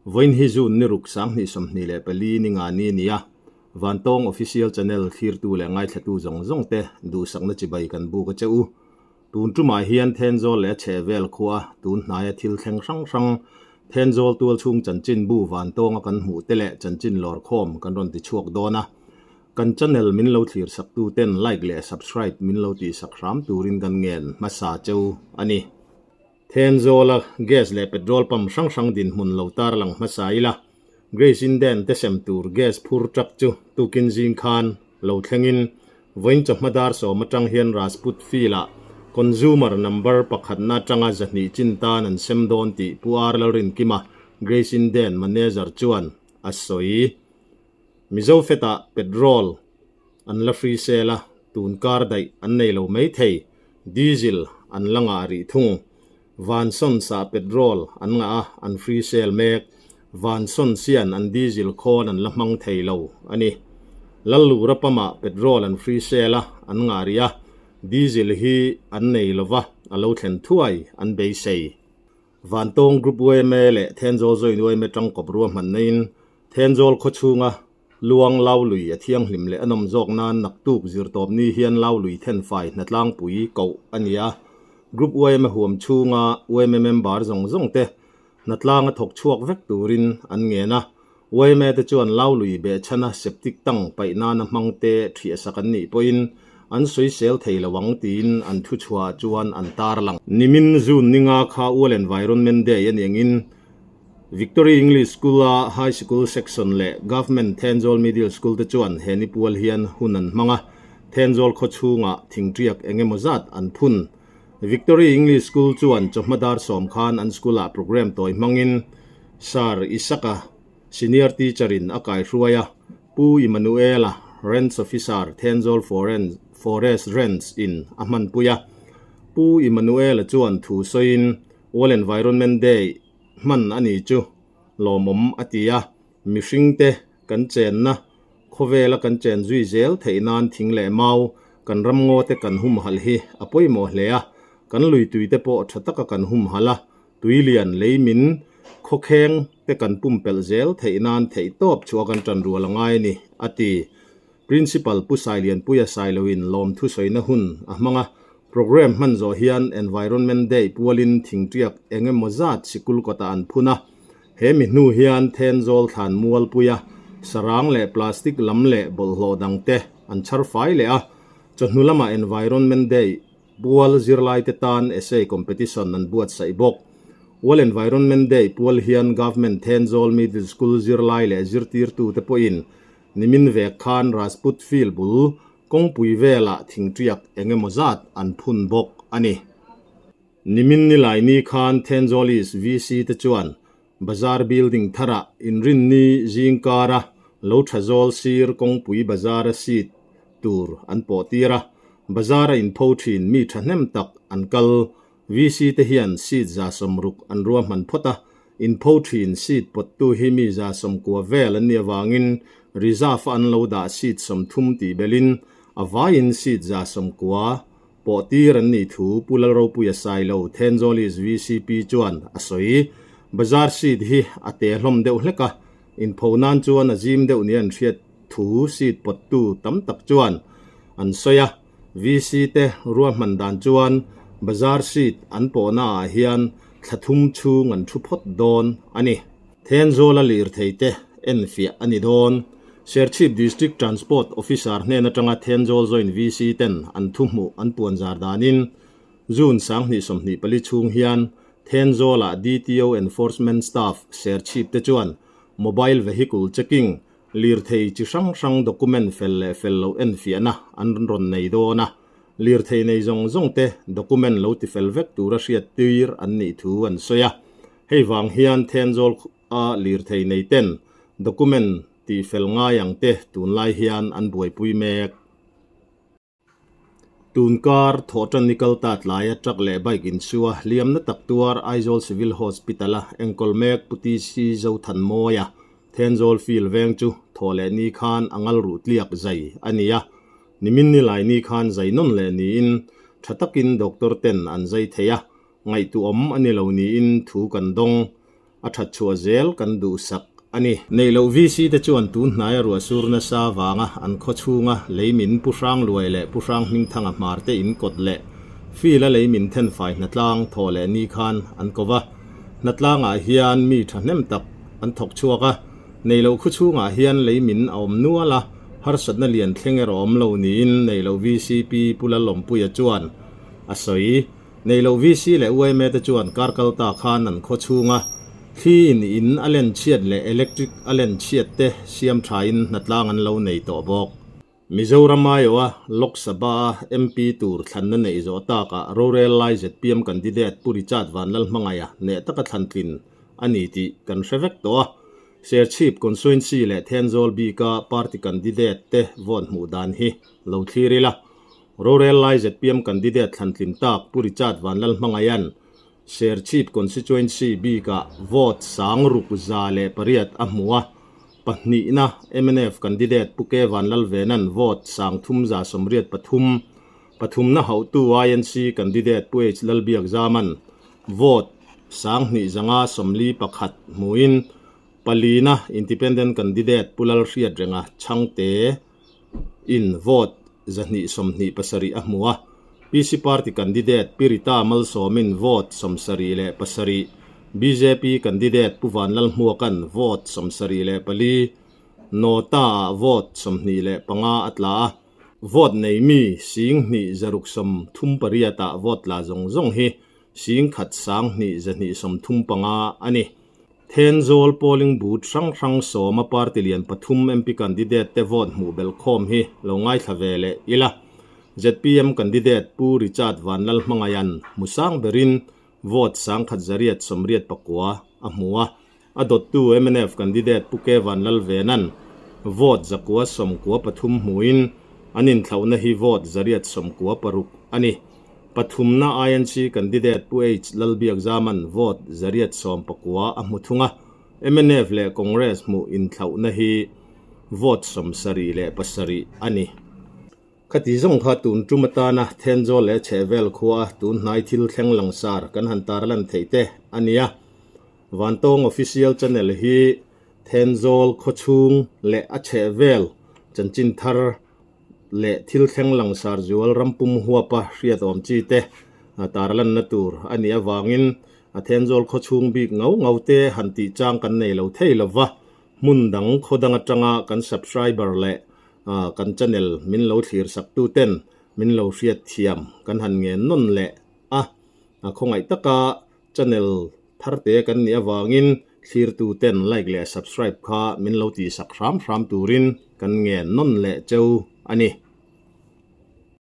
Vawiin hi June ni ruk 2024 ni nga ni a ni a, Vantawng Official Channel thlirtu leh ngaithlatu zawng zawng te duhsakna chibai kan buk a che u. Tun tumah hian Thenzawl leh a chhehvel khua tun hnaia thil thleng hrang hrang, Thenzawl tualchhung chanchinbu Vantawnga kan hmuh te leh chanchin lawrkhawm kan rawn ti chhuak dawn a. Kan channel min lo thlir sak tu ten like leh subscribe min lo tih sak hram turin kan ngen hmasa cheu a ni. Thenzawla gas leh petrol pump hrang hrang dinhmun lo tarlang hmasa ila, Grace Inden te sem tur gas phur truck chu tukin zing khan lo thlengin vawiin chawhma dar sawm atang hian Rajput field-ah consumer number pakhatna atanga 200 chin tan an sem dawn tih Pu R Lalrinkima, Grace Inden manager chuan a sawi. Mizo fetah petrol an la free sel a, tun kar daih an nei lo mai thei, diesel an la ngah rih thung. Vansawn sah petrol an ngah a, an free sel mek. Vansawn sian an diesel khawn an la hmang thei lo a ni. Lallura pamah petrol an free sel a, an ngah rih a, diesel hi an nei lo va, a lo thlen thuai an beisei. Vantawng Group yma leh Thenzawl Joint yma tangkawp ruahmanna-in Thenzawl khawchhunga Luang Laului a thianghlim leh a nawm zawk nan naktuk zirtawpni hian Laului thenfai hnatlangpui koh a ni a. Group yma huam chhunga yma member zawng zawng te hnatlanga thawk chhuak vek turin an ngen a. Yma te chuan Laului behchhana septic tank paih nana hmang te thiahsak an nih pawhin an sawisel thei lo ang tiin an thuchhuah chuan an tarlang. Nimin June ninga kha World Environment Day a ni angin Victory English School-a High Sikul Section leh Government Thenzawl Middle School te chuan he ni pual hian hun an hmang a, Thenzawl khaw chhungah thingṭiak eng emaw zat an phun. Victory English School chuan chawhma dar sawm khan an school-ah programme tawi hmangin Sir Isaka, Senior Teacher-in a kaihruai a, Pu Emmanuel-a, Ranch Officer, Thenzawl Forest Ranch-in a hmanpui a. Pu Emmanuel-a chuan thu sawiin World Environment Day hman a ni chu lawmawm a ti a, mihringte kan chenna khawvela kan chen zui zel theih nan thing leh mau kan ramngaw te kan humhalh hi a pawimawh hle a, kan lui tui te pawh tha taka kan humhalh a, tui lian lei min khawkheng te kan pumpelh zel theih nan theih tawp chhuah kan tan rual a ngai a ni, a ti. Principal Pu Sailianpuia Sailoin lawmthu sawina hun a hmang a, programme hman zawh hian Environment Day pualin thingṭiak eng emaw zat sikul kawtah an phun a. He mi hnu hian Thenzawl thlan mualpuia sarang leh plastic lam leh bawlhhlawh dangte an chhar fai leh a, chawhnu lamah Environment Day pual zirlaite tan essay competition an buatsaih bawk. World Environment Day pual hian Government Thenzawl Middle School zirlai leh zirtirtute pawhin Nimin vek khan Rajput Field bul kawngpui velah thingṭiak eng emaw zat an phun bawk a ni. Nimin nilai ni khan Thenzawl East VC te chuan Bazar building tharah inrinni zingkara lo tha zawl sir kawngpui bazara seat tur an pawh tir a, bazara inpho thin mi thahnem tak an kal. VC te hian seat 160 an ruahman phawt a, inpho thin seat pawttu hi mi 90 vel an nih avangin reserve a an lo dah seat 30 tih belhin a vaiin seat 90 pawh tir an nih thu Pu Lalropuia Sailo, Thenzawl East VCP chuan a sawi. Bazar seat hi a te hlawm deuh hlek a, inpho nan chuan a zim deuh nia an hriat thu seat pawttu tam tak chuan an sawi a. VC te ruahman dan chuan bazar seat an pawhna ah hian thla thum chhung an thu phawt dawn a ni. Thenzawla lirthei te enfiah a ni dawn. Serchhip District Transport Officer hnen atanga Thenzawl Joint VC ten an thu hmuh an puanzar danin June 2024 chhung hian Thenzawla DTO Enforcement Staff Serchhip te chuan Mobile Vehicle Checking Lirthei chi hrang hrang document fel leh fel loh enfiahna an rawn nei dawn a, lirthei nei zawng zawng te document lo ti fel vek tura hriat tir an nih thu an sawi a. Hei vang hian Thenzawl a lirthei nei ten document tih fel ngai ang te tunlai hian an buaipui mek. Tunkar thawhtan ni kal ta tlaia truck leh bike insua hliamna tak tuar Aizawl Civil Hospital-a enkawl mek Pu TC Zothanmawia Thenzawl Field veng chu thawh leh ni khan a ngal ruh tliak zai a ni a, nimin ni lai ni khan zai nawn leh niin tha takin doctor ten an zai thei a, ngaihtuahawm a ni lo niin thu kan dawng. A that chhuah zel kan duhsak a ni. Neih loh VC te chuan tun hnaia ruah sur nasa vanga an khaw chhunga leimin Pu Hrangluai leh Pu Hranghmingthanga hmar te in kawt leh field a leimin thenfai hnatlang thawh leh ni khan an ko va. Hnatlangah hian mi thahnem tak an thawk chhuak a, neih loh khu chhungah hian leimin a awm nual a, harsatna lian thleng erawh awm lo niin neih loh VCP Pu Lalawmpuia chuan a sawi. Nei lo VC leh yma te chuan kar kal ta khan an khaw chhunga thli in in a len chhiat leh electric a len chhiat te siam thain hnatlang an lo nei tawh bawk. Mizoram aiawha Lok Sabha a MP tur thlanna neih zawh takah rorel lai zpm candidate Pu Richard Vanlalhmangaia neh taka thlan tlin a ni tih kan hre vek tawh a. Serchhip Constituency leh Thenzawl bika party candidate te vote hmuh dan hi lo thlir ila. Rorel lai zpm candidate thlantlin tak Pu Richard Vanlalhmangaia'n Serchhip Constituency bikah vote 6108 a hmu a, pahnihna mnf candidate Pu K Vanlalvena'n vote 383, pathumna hauhtu INC candidate Pu H Lalbiakzama'n vote 2541 hmuin palina Independent candidate Pu Lalhriatrenga Chhangte in vote 227 a hmu a, PC party candidate Pi Rita Malsawmin vote 77, bjp candidate Pu Vanlalhmuaka'n vote 74, Nota-ah vote 25 a tla a, vote nei mi 2638 ah vote tla zawng zawng hi 10,235 a ni. Thenzawl polling booth hrang hrang sawma party lian pathum MP candidate te vote hmuh belh khawm hi lo ngaithla ve leh ila. Zpm candidate Pu Richard Vanlalhmangaia'n hmu sang berin vote 1189 a hmu a, a dawttu mnf candidate Pu K Vanlalvena'n vote 993 hmuin an inthlauhna hi vote 896 a ni. Pathumna INC candidate Pu H Lalbiakzama'n vote 819 a hmu thung a, mnf leh Congress hmuh inthlauhna hi vote 77 a ni. Khati zawng kha tun tum atana Thenzawl leh chhehvel khua tun hnai thil thleng langsar kan han tarlan theih te a nia. Vantawng Official Channel hi Thenzawl khawchhung leh a chhehvel chanchin thar leh thil thleng langsar zual rampum huapa hriatawm chi te tarlanna tur a nih avangin a Thenzawl khawchhung bik ngau ngau te han tih chang kan nei lo thei lo va, hmun dang khaw dang atanga kan subscriber leh kan channel min lo thlir sak tu ten min lo hriat thiam kan han ngen nawn leh a, a khawngaih taka Channel tharte kan nih avangin thlirtu ten like leh subscribe kha min lo tihsak hram hram turin kan ngen nawn leh cheu a ni.